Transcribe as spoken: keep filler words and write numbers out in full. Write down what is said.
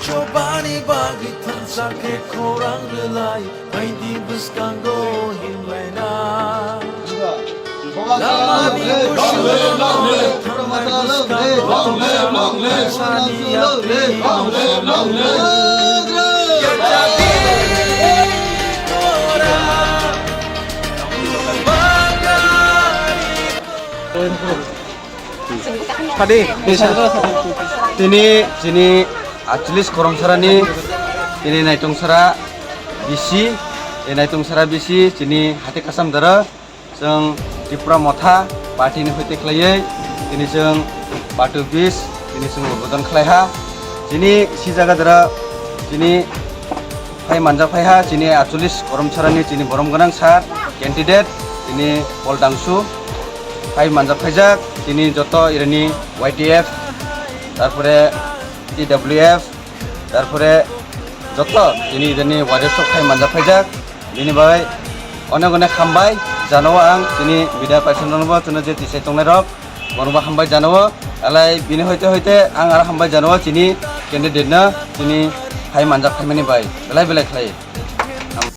Chobani bagwi thansa khe khorang rwlai, phaidi bwskango himlaina. Lamani bushongo thangnai bwskango tongsa thansani yakri. Tini, tini achulis koromsarani, tini naitungsara bisi, e naitungsara bisi, tini hati kasam dara, chwng Tipra Motha party ni hoite khlaiwi, tini chwng party office, tini chwng udbodon khlaiha, tini si jaga dara, tini phai manjak phaiha chini achulis koromsarani chini borom gwnang sir candidate chini Paul Dangsu phai manjak phaijak chini joto irani Y T F, tarpore T W F, tarpore joto chini irani warriors rok phai manjak phaijak bini bagwi onek onek hambai janao ang chini media person rokno bo chwngno je tisai tongnai rok bono bo hambai janao alai bini hoite hoite ang aro hambai janao chini candidate no chini phai manjak phaimani bai belai belai khlai.